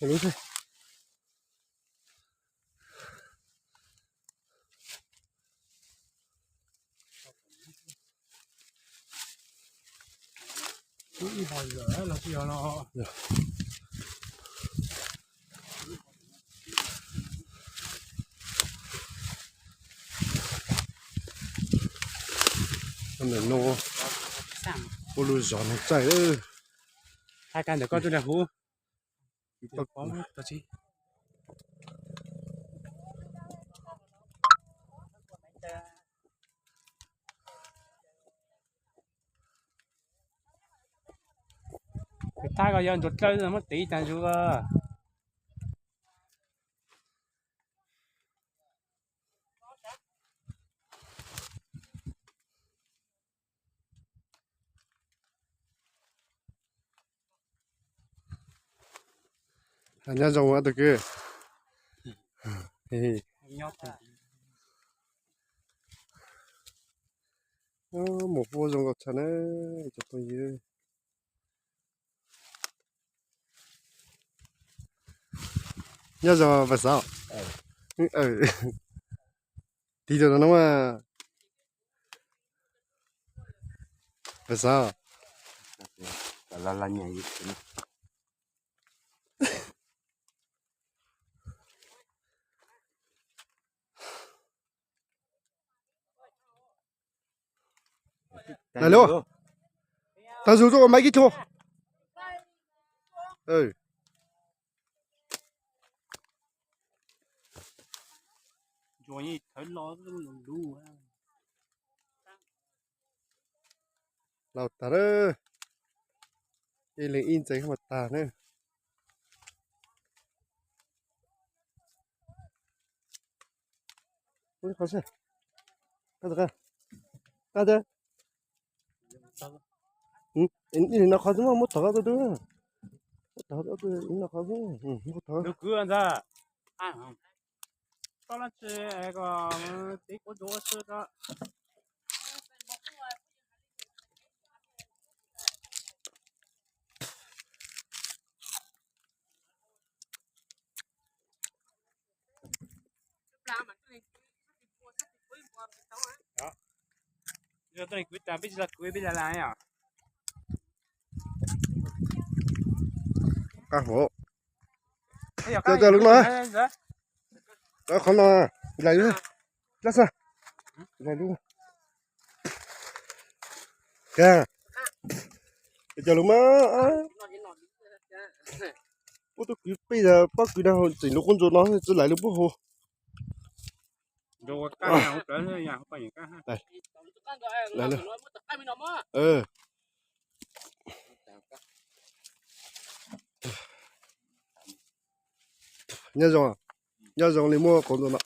Lub xwb. Ib hos zam los tsis yog no. Ntawm no ua lub zos no txaij. Hais kag ntawm koj tuaj nram hub. Thaj ko yog ntsuas dlawb muab tiv tag zus. Nyob zoo tus kwv. Mus pub zoo nkauj tshaj na, cov phooj ywg. Nyob zoo pab xav. Tig rau no mas. Pab xav. Lawm lauj. Tag zus rau maiv kib tug. Laus tag lawm. Ib leeg ib ntxeev mas tag na. Qhov seb, qab, qab, ib leeg no qhov xwb mas muab thov tau twb, muab thov tau twb, ib no qhov xwb, muab thov. Koj leej twg kom tib kuv ntsuav ua si ko. Kwv tas peb tsis los kwv peb la la. Qab hauv. Coj lub no. Qhov no, lais lub, lais xwb, lais lub. Kag, coj lub mas. Ub, tub kwv peb pob kws na, tseem lub qub ntsuas no tsis lais lub pub hauv. Nyob zoo, nyob zoo li muaj qauv ntawm no.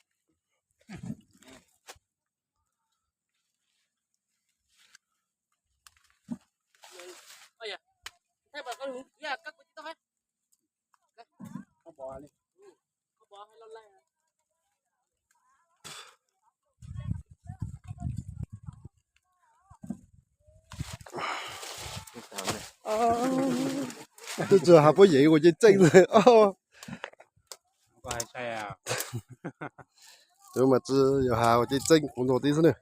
Twb tsis has puab yeem ua ceeb txeej. Twb mas tsis yog has ua ceeb txeej kuv ntuas tib xwb na.